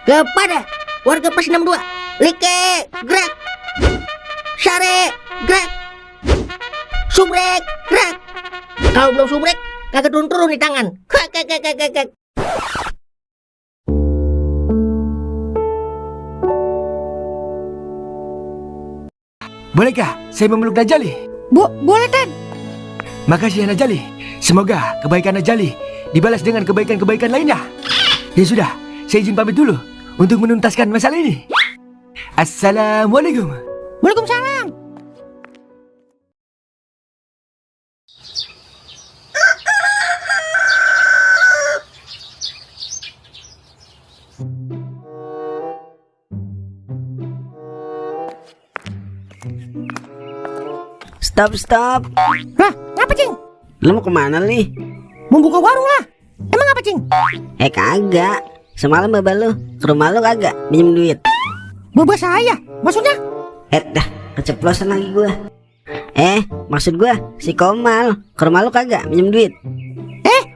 kepada warga Pos 62, Like, gerak. Sare, gerak. Subrek, gerak. Kalau belum subrek, kagak turun-turun di tangan. Kek. Bolehkah saya memeluk Najali? Boleh, Tan. Makasih ya Najali. Semoga kebaikan Najali dibalas dengan kebaikan-kebaikan lainnya. Ya sudah, saya izin pamit dulu untuk menuntaskan masalah ini. Assalamualaikum. Waalaikumsalam. Stop. Lah, ngapa, Cing? Lu mau kemana nih? Mau buka warung lah. Emang apa, Cing? Kagak. Semalam bapak lu ke rumah lu kagak minjem duit. Bapak saya? Maksudnya? Dah, keceplosan lagi gua. Maksud gua si Komal ke rumah lu kagak minjem duit.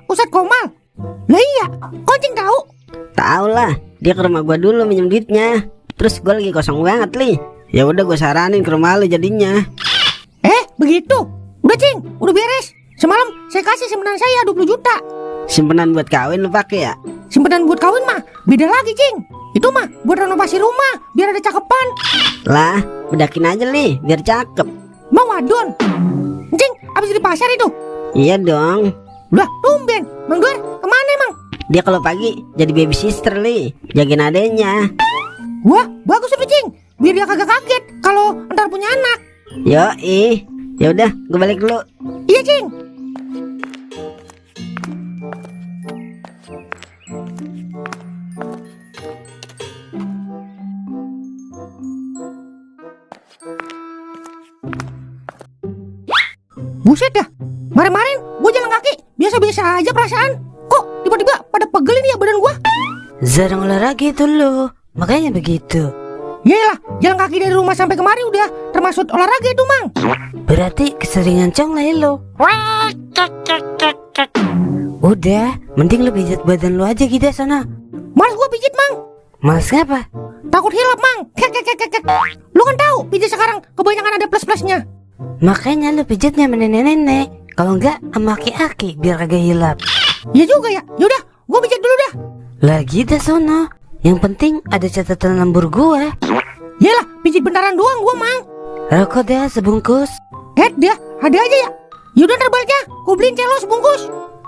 Ustadz Komal? Lah iya, kok Cing tahu? Tahu lah, dia ke rumah gua dulu minjem duitnya. Terus gua lagi kosong banget nih. Ya udah gua saranin ke rumah lu jadinya. Begitu? Udah, Cing, udah beres. Semalam saya kasih simpenan saya 20 juta. Simpenan buat kawin lu pakai ya? Simpenan buat kawin mah beda lagi, Cing. Itu mah buat renovasi rumah, biar ada cakepan. Lah, bedakin aja nih biar cakep. Mau wadon? Cing, abis di pasar itu? Iya dong. Udah, tumben. Mang Duar kemana emang? Dia kalau pagi jadi baby sister nih, jagain adenya. Wah, bagus itu, Cing. Biar dia kagak kaget kalau ntar punya anak. Yoi. Ya udah, gue balik dulu. Iya, Cing. Buset dah, kemarin gue jalan kaki biasa-biasa aja perasaan. Kok tiba-tiba pada pegel ini ya badan gue? Jarang olahraga itu lo, makanya begitu. Yaelah, jalan kaki dari rumah sampai kemari udah termasuk olahraga itu, Mang. Berarti keseringan conglay lo. Udah, mending lo pijat badan lo aja gitu sana. Males gue pijit, Mang. Males ngapa? Takut hilap, Mang. Kek. Lu kan tahu pijit sekarang kebanyakan ada plus-plusnya. Makanya lo pijatnya sama nenek-nenek. Kalau enggak sama aki-aki biar kagak hilap. Iya juga ya. Yaudah, gue pijit dulu dah. Lagi dah sono. Yang penting ada catatan lembur gua. Yalah, pijit bentaran doang gua, Mang. Rokok dah sebungkus. Dah, ada aja ya. Yaudah ntar baliknya, gua beliin celo sebungkus.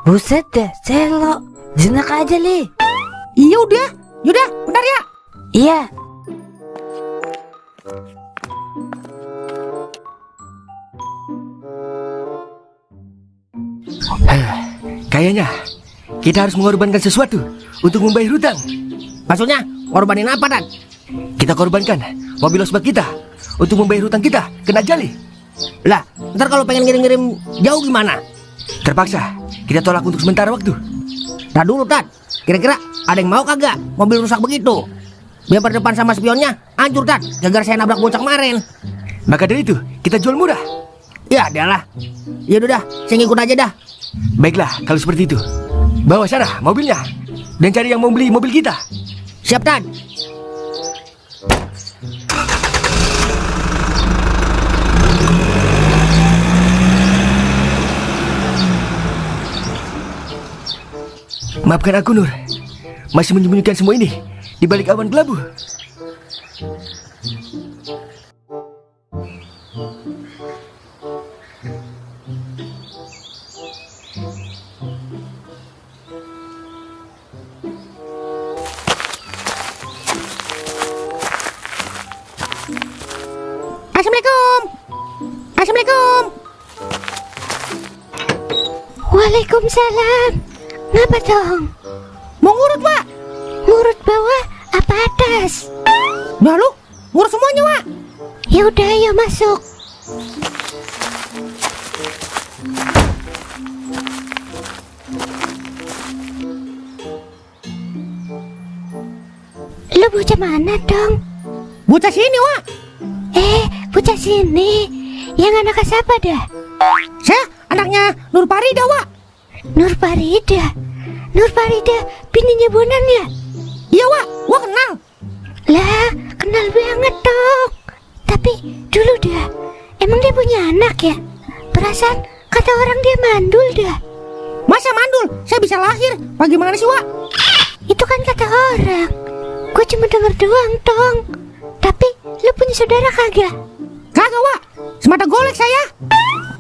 Buset dah, celo. Jenak aja li. Iya udah, yaudah, bentar ya. Iya. Kayaknya kita harus mengorbankan sesuatu untuk membayar hutang. Maksudnya, korbanin apa, Dan? Kita korbankan mobil losbak kita untuk membayar hutang kita ke Najali. Lah, ntar kalau pengen ngirim-ngirim jauh gimana? Terpaksa kita tolak untuk sementara waktu. Nah dulu, Tan. Kira-kira ada yang mau kagak mobil rusak begitu? Biar depan sama spionnya hancur, Tan. Gara-gara saya nabrak bocah kemarin. Maka dari itu kita jual murah. Ya adalah. Ya udah dah, saya ngikut aja dah. Baiklah kalau seperti itu. Bawa sana mobilnya dan cari yang mau beli mobil kita. Siap, Tan. Maafkan aku, Nur. Masih menyembunyikan semua ini di balik awan kelabu. Assalamualaikum. Waalaikumsalam. Ngapa dong? Mau ngurut, Wak? Ngurut bawah apa atas? Nah lu, ngurut semuanya, Wak. Ya udah, ayo masuk. Lu bocah mana dong? Bocah sini, Wak. Bocah sini. Yang anak siapa dah? Saya anaknya Nur Farida, Wak. Nur Farida? Nur Farida bininya Bondan ya? Iya, Wak. Wak kenal. Perasaan kata orang dia mandul dah. Masa mandul? Saya bisa lahir. Bagaimana sih, Wak? Itu kan kata orang. Gue cuma denger doang, Tong. Tapi lu punya saudara kagak? Kagak, Wak. Semata golek saya.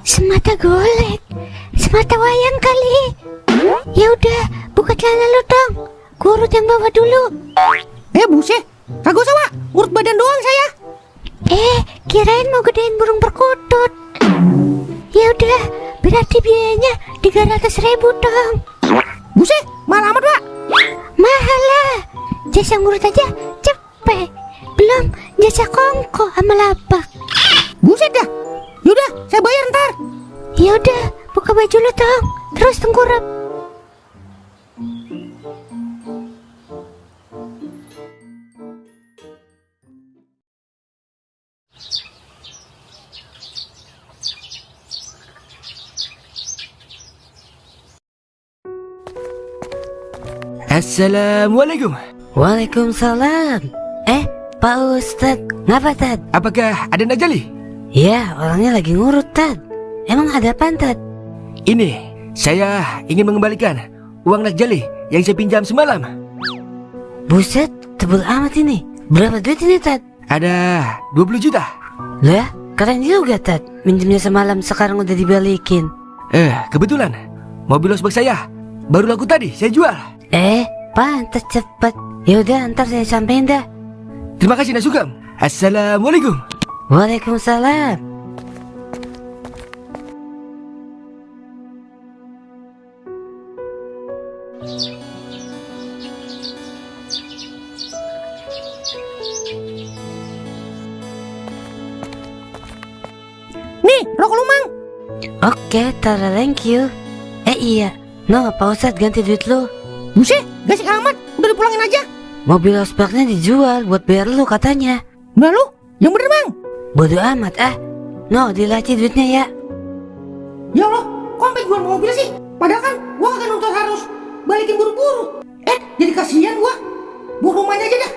Semata golek, semata wayang kali. Ya udah, buka celana lu, Tong. Gue urut yang bawah dulu. Buset. Kagak usah, Wak. Urut badan doang saya. Kirain mau gedein burung perkutut. Ya udah, berarti biayanya 300.000, Tong. Buset, mahal amat, Wak. Mahal lah. Jasa ngurut aja cepet. Belum jasa kongko sama lapak. Buset dah. Yaudah, saya bayar ntar. Ya udah, buka baju lu, Tong. Terus tengkurap. Assalamualaikum. Waalaikumsalam. Pak Ustadz, ngapa Tad? Apakah ada Najali? Ya, orangnya lagi ngurut Tad. Emang ada apaan Tad? Ini, saya ingin mengembalikan uang Najali yang saya pinjam semalam. Buset, tebel amat ini. Berapa duit ini Tad? Ada 20 juta. Lah, keren juga Tad. Minjemnya semalam sekarang udah dibalikin. Kebetulan mobil losbak saya baru laku tadi saya jual. Pantas cepet. Yaudah, ntar saya sampein dah. Terima kasih Nak Sugeng. Assalamualaikum. Waalaikumsalam. Nih, rokok lu, Mang. Oke, Tara, thank you. Iya. No, Pak Ustadz ganti duit lu. Buset, gasik amat. Udah dipulangin aja. Mobil ospeknya dijual buat bayar lu katanya. Nah lu, yang bener, Mang. Bodoh amat No, dilaci duitnya ya. Ya Allah, kok sampai jual mobil sih? Padahal kan gua kan untuk harus balikin buru-buru. Jadi kasihan gua. Buang rumahnya aja dah.